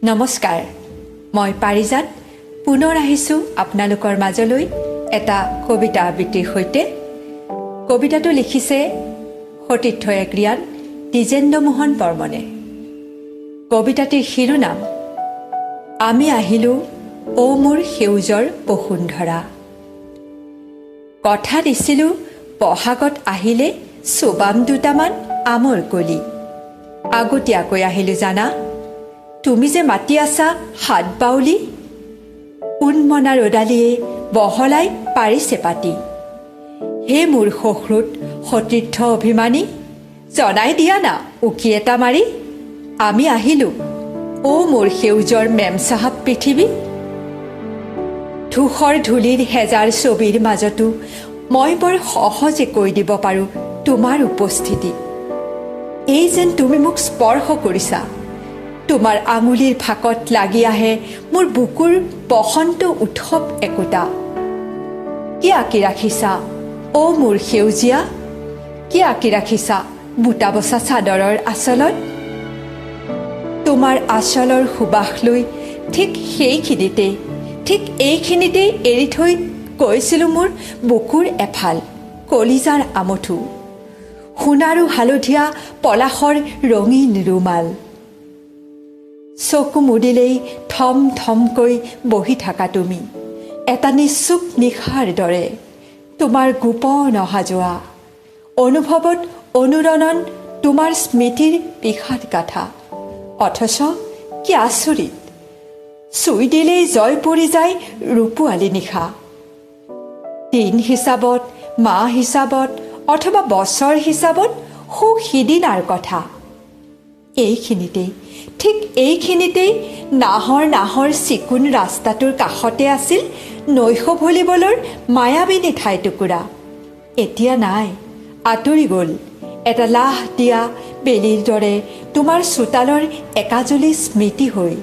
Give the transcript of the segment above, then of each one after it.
নমস্কাৰ, মই পাৰিজাত পুনৰ আহিছোঁ আপোনালোকৰ মাজলৈ এটা কবিতা আবৃত্তিৰ সৈতে। কবিতাটো লিখিছে সতীৰ্থ একৰিয়ান দ্বিজেন্দ্ৰ মোহন বৰ্মনে। কবিতাটিৰ শিৰোনাম আমি আহিলোঁ অ' মোৰ সেউজৰ বসুন্ধৰা। কথা দিছিলোঁ বহাগত আহিলে চোবাম দুটামান আমৰ কলি। আগতীয়াকৈ আহিলোঁ জানা, তুমি যে মাতি আছা হাত বাউলি। উন্মনা ৰ'দালিয়ে বহলাই পাৰিছে পাতি। হে মোৰ সশ্ৰুত সতীৰ্থ অভিমানী, জনাই দিয়া না উকি এটা মাৰি। আমি আহিলোঁ অ' মোৰ সেউজৰ মেম চাহাব পৃথিৱী। ধূসৰ ধূলিৰ হেজাৰ ছবিৰ মাজতো মই বৰ সহজে কৈ দিব পাৰোঁ তোমাৰ উপস্থিতি। এই যেন তুমি মোক স্পৰ্শ কৰিছা, তোমাৰ আঙুলিৰ ফাঁকত লাগি আহে মোৰ বুকুৰ বসন্ত উৎসৱ একোটা। কি আঁকি ৰাখিছা অ' মোৰ সেউজীয়া, কি আঁকি ৰাখিছা বুটা বচা চাদৰৰ আঁচলত? তোমাৰ আঁচলৰ সুবাস লৈ ঠিক সেইখিনিতেই, ঠিক এইখিনিতেই এৰি থৈ গৈছিলোঁ মোৰ বুকুৰ এফাল কলিজাৰ আমঠু, সোণাৰু হালধীয়া পলাশৰ ৰঙীন ৰুমাল। চকু মুদিলেই থম থমকৈ বহি থাকা তুমি, এটা নিচুক নিশাৰ দৰে। তোমাৰ গোপন অহা যোৱা অনুভৱত অনুৰণন তোমাৰ স্মৃতিৰ বিষাদ গাথা। অথচ কি আচৰিত, চুই দিলেই জয় পৰি যায় ৰূপোৱালী নিশা। দিন হিচাপত, মাহ হিচাপত অথবা বছৰ হিচাপত সু সিদিনাৰ কথা। এইখিনিতেই, ঠিক এইখিনিতেই নাহৰ নাহৰ চিকুণ ৰাস্তাটোৰ কাষতে আছিল নৈশ ভলীবলৰ মায়াবিনী ঠাই টুকুৰা। এতিয়া নাই, আঁতৰি গ'ল এটা লাহ দিয়া বেলিৰ দৰে তোমাৰ চোতালৰ একাজলি স্মৃতি হৈ।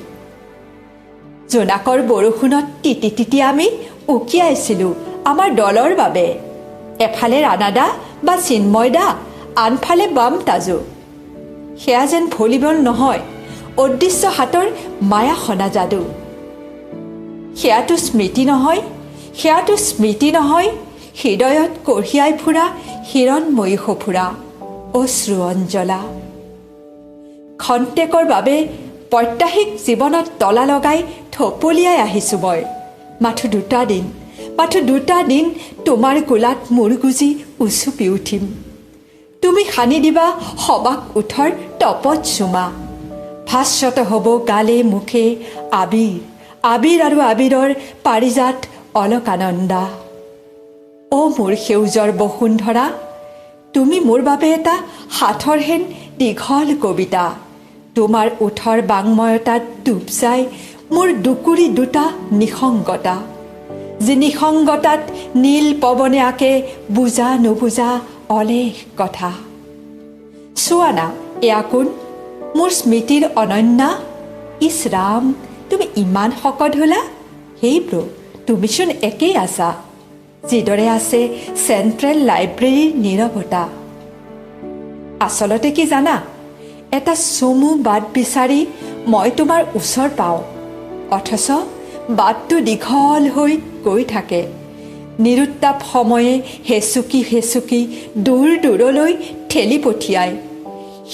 জোনাকৰ বৰষুণত তিতি তিতি আমি উকিয়াইছিলোঁ আমাৰ দলৰ বাবে। এফালে ৰাণাদা বা চিন্ময়দা, আনফালে বাম তাজু। সেয়া যেন ভলীবল নহয়, অদৃশ্য হাতৰ মায়াসনা যাদু। সেয়াটো স্মৃতি নহয়, সেয়াটো স্মৃতি নহয়, হৃদয়ত কঢ়িয়াই ফুৰা হিৰণময়ী সফুৰা অশ্ৰু অঞ্জলা। খন্তেকৰ বাবে প্ৰত্যাহিক জীৱনত তলা লগাই থপলিয়াই আহিছোঁ মই। মাথো দুটা দিন, মাথো দুটা দিন তোমাৰ কোলাত মূৰ গুজি উচুপি উঠিম। তুমি সানি দিবা সবাক ওঠৰ তপত চুমা। ভাস্বত হ'ব গালে মুখে আবিৰ, আবিৰ আৰু আবিৰৰ পাৰিজাত অলকানন্দা। অ' মোৰ সেউজৰ বসুন্ধৰা, তুমি মোৰ বাবে এটা সাঁথৰহেন দীঘল কবিতা। তোমাৰ ওঠৰ বাংময়তাত ডুব যায় মোৰ দুকুৰি দুটা নিসংগতা, যি নিসংগতাত নীল পৱনে আঁকে বুজা নুবুজা অলেখ কথা। চোৱা না, এয়া কোন মোৰ স্মৃতিৰ অনন্যা। ইছ ৰাম, তুমি ইমান শকত হ'লা? সেই ব্ৰ, তুমিচোন একেই আছা, যিদৰে আছে চেণ্ট্ৰেল লাইব্ৰেৰীৰ নীৰৱতা। আচলতে কি জানা, এটা চমু বাট বিচাৰি মই তোমাৰ ওচৰ পাওঁ, অথচ বাটটো দীঘল হৈ গৈ থাকে। নিৰুত্তাপ সময়ে হেঁচুকি হেঁচুকি দূৰ দূৰলৈ ঠেলি পঠিয়ায়।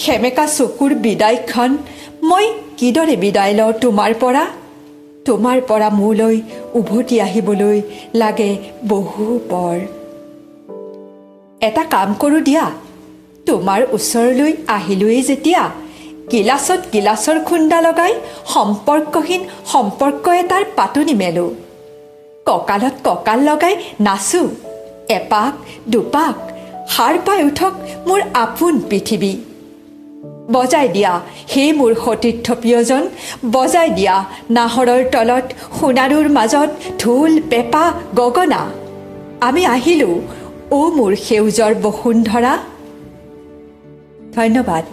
সেমেকা চকুৰ বিদায়খন মই কিদৰে বিদায় লওঁ তোমাৰ পৰা? তোমাৰ পৰা মোলৈ উভতি আহিবলৈ লাগে বহু পৰ। এটা কাম কৰোঁ দিয়া, তোমাৰ ওচৰলৈ আহিলোৱেই যেতিয়া, গিলাচত গিলাচৰ খুন্দা লগাই সম্পৰ্কহীন সম্পৰ্ক এটাৰ পাতনি মেলোঁ। কঁকালত কঁকাল লগাই নাচোঁ, এপাক দুপাক সাৰ পাই উঠক মোৰ আপোন পৃথিৱী। বজাই দিয়া সেই মোৰ সতীৰ্থ প্ৰিয়জন, বজাই দিয়া নাহৰৰ তলত সোণাৰুৰ মাজত ঢোল পেঁপা গগনা। আমি আহিলোঁ অ' মোৰ সেউজৰ বসুন্ধৰা। ধন্যবাদ।